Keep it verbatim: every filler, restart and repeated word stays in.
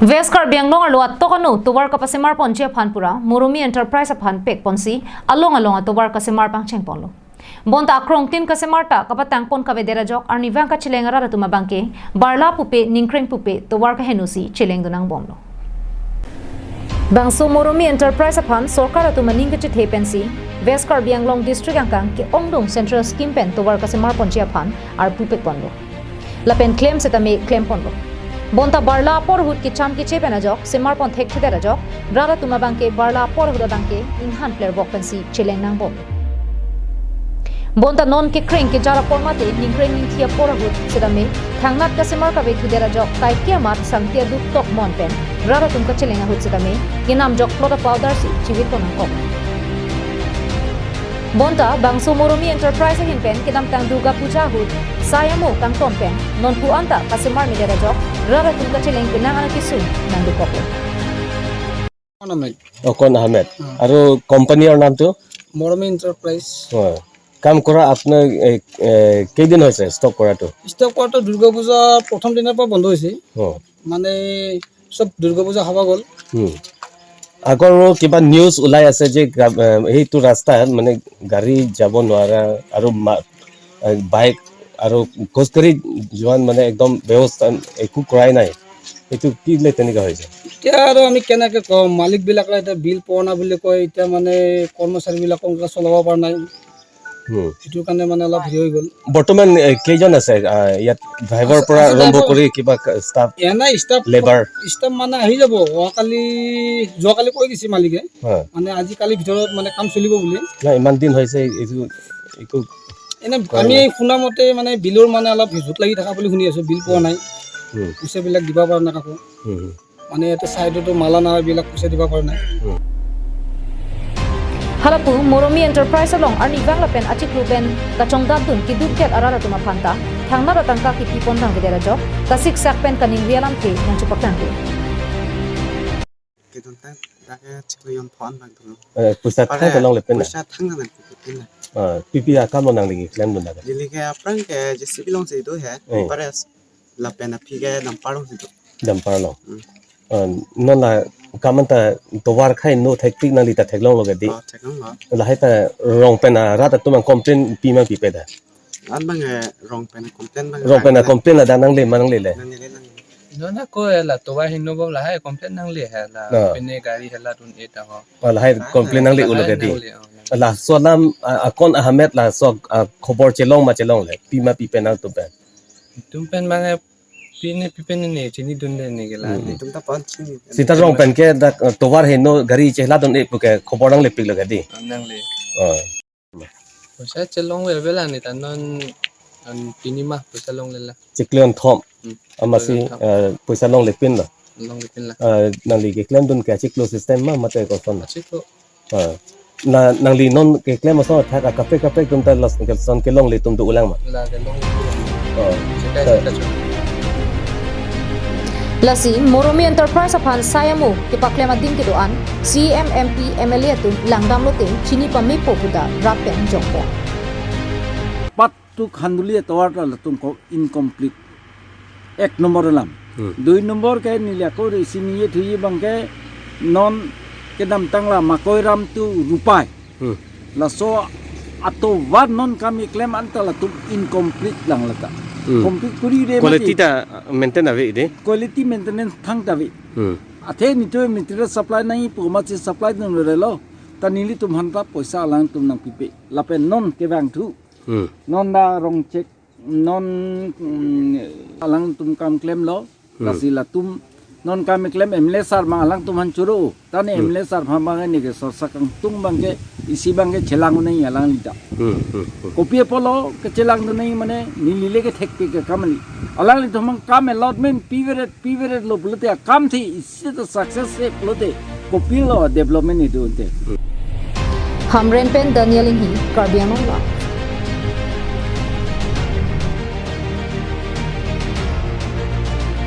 West Karbi Anglong arlo atok ano tovar kapasemar ponji aphan pura Moromi Enterprise aphan pek ponsi along along atovar kasemar pangcheng ponlo. Bonta akrongtin kasemar ta kapatang pon kavedet ajok arnivang kacheleng arat atum abangke barla pupe ningkreng pupe tovar kahenosi cheleng dun nangbomlo. Bangso Moromi Enterprise aphan sorkar atum aning kachethe pensi West Karbi Anglong District angkang ke-ongdung Central Scheme pen tovar kasemar ponji aphan arpu pek ponlo. Lapen klem setame klem ponlo. Bonta barla apor ahut kecham keche pen ajok semar pon thekthedet ajok rat atum abangke barla apor ahut abangke inghan pler bok pensi cheleng nangbom. Bonta non kekreng kejar apor mate ningkreng ningthi apor ahut setame thangnat kasemar kavethudet ajok kaike amat sangti aduk tok mon pen rat atum kacheleng ahut setame kenam jok plot a powder si chivit pon nangkok. Bonta bangso Moromi Enterprise ahin pen kedamtang Durga Puja ahut sai amo kangton pen non pu anta kasemar medet ajok rat atum kacheleng penang anat kesung nangdukoklo. কোন আহমেদ? অকন আহমেদ। অ। আৰু কোম্পানীৰ নামটো? মৰমী এণ্টাৰপ্ৰাইজ। অ। কাম কৰা আপোনাৰ, এ, এ, কেইদিন হৈছে ষ্টপ কৰাটো? ষ্টপ কৰাটো দুৰ্গা পূজা প্ৰথম দিনৰ পৰা বন্ধ হৈছে। অ। মানে চব দুৰ্গা পূজা খাব গ'ল। হুম। আগৰো কিবা নিউজ ওলাই আছে যে গা-, এ, সেইটো ৰাস্তাত মানে গাড়ী যাব নোৱাৰা আৰু মা-, এ, বাইক আৰু খোজকাঢ়ি যোৱা মানে একদম ব্যৱস্থা একো কৰাই নাই। এইটো কি লৈ তেনেকুৱা হৈছে? এতিয়া আৰু আমি কেনেকে কম, মালিকবিলাকে এতিয়া বিল পোৱা নাই বুলি কয়, এতিয়া মানে কৰ্মচাৰীবিলাকক চলাব পৰা নাই। হুম। সেইটো কাৰণে মানে অলপ হেৰি হৈ গ'ল। বৰ্তমান, এ, কেইজন আছে, আ, ইয়াত ড্ৰাইভাৰ আছে, পৰা আছে আৰম্ভ ড্ৰাইভাৰ। কৰি কিবা কা-, ষ্টাফ, এনে ষ্টাফ, লেবাৰ? ষ্টাফ মানে আহি যাব। অহাকালি, যোৱাকালি কৈ দিছে মালিকে। হয়। মানে আজিকালিৰ ভিতৰত মানে কাম চলিব বুলি। নাই, ইমান দিন হৈছে, এইটো একো এনে কৰা আমি নাই। শুনা মতে মানে বিলৰ মানে অলপ জোঁট লাগি থকা বুলি শুনি আছো, বিল পোৱা নাই। হুম। পইচাবিলাক দিব পৰা নাই কাকো। হুম, হুম। মানে ইয়াতে চাইডতো মালা নালাবিলাক পইচা দিব পৰা নাই। হুম। Halapu Moromi Enterprise along arnivang lapen achiklo pen kachongdatdun kidukdet arat atum aphan ta thangnat atangka kipi pon tangvedet ajok kasiksak pen kaningri alamthe nangchepaklang. Kedamtang dak ke chiklo jon phon bang dolo. Eh, pusa Pare thang ta long le pen na? Pusa thang na nang pipin na. Ah, pipi akam lo nangli klemdun dak? Neli ke aphrang ke J C B alongsi do he. Eh. Pare lapen aphi ke dumper alongsi do. Dumper along. Hmm. Ah, non la kam anta tovar kaheno thektik nangli ta theklonglo ke dei? Oh, theklonglo. Lahai ta rong pen arat atum ang complain pi ma pipe da? An bang, eh, rong pen complain bang. Rong pen bang. Complain ladak nangle ma nanglele? Nangle, nangle. Non ako, eh, la tovar heno bom lahai complain nangle he la. Ah. Pine gari hela dun-e ta ho. Oh, lahai complain nangle-ulo ke dei? Nangle, oh, nangle. Laso alam, ah, akon Ahmed laso, ah, khobor chelong ma chelongle? Pi ma pipe nangtum pen? Tum pen bang, eh, pine pipe ne ne chinidunde ne ke la. Hmm. Tum ta pon chini. Sita rong pen ke dak, ah, tovar heno gari chehela dun-e pu ke khobor nanglepiklo ke dei? Ah, nangle. Oh. Poisa chelong vervela ne ta non, non pini ma poisa longlela. Chiklo jon thom. Hmm. Amatsi, chiklo jon thom. Eh, poisa longlepinlo. Longlepinlo. Eh, nangli keklemdun ke achiklo system ma mate koson? Achiklo. Eh, na, nangli non keklem ason athak akaprek kaprek atum ta lason kelongle atum do-olang ma? La kelongle atum. Oh. Sika, eh, sika chun. Lasi Moromi Enterprise aphan sai amo kepaklem adim kedo-an C E M, M P, M L A atum langdamlote chini pamepo puta rap pen jongpo. Pat tu khanduli atovar ta latum ko incomplete. Ek nombor alam. Hmm. Dui nombor ke neli ako ri sini ye thuye bang ke non kedamtang la Makoi Ram tu Rupai. Hmm. Laso atovar non kam keklem anta latum incomplete lang lata. Hmm. Complete kuri de quality mati. Ta maintain ave dei? Quality maintenance thangta ave. Hmm. Athe nelitum material supply nangji pu amatsi supply dun relo. Ta nelitum aphan ta poisa alangtum nangpipe. Lapen non kevangthu. Hmm. Non da rong chek, non, mm, alangtum kam klemlo. Hmm. Lasi latum non kam keklem M L A sir ma alangtum aphan choro. Tane Hmm. M L A sir aphan bang ne ke sorsa kangtung bang ke isi bang ke chelang unai alangli ta. Hmm, hmm, hmm. Kopi apotlo kechelangdun nangji mane neli le kethekpik ke kam kali. Alanglitum aphan kam allotment piveret piveret lo pulote akam the isi ta success the pulote kopilo development idu ante. Hamren pen Daniel Inghi, Karbi Anglong Live.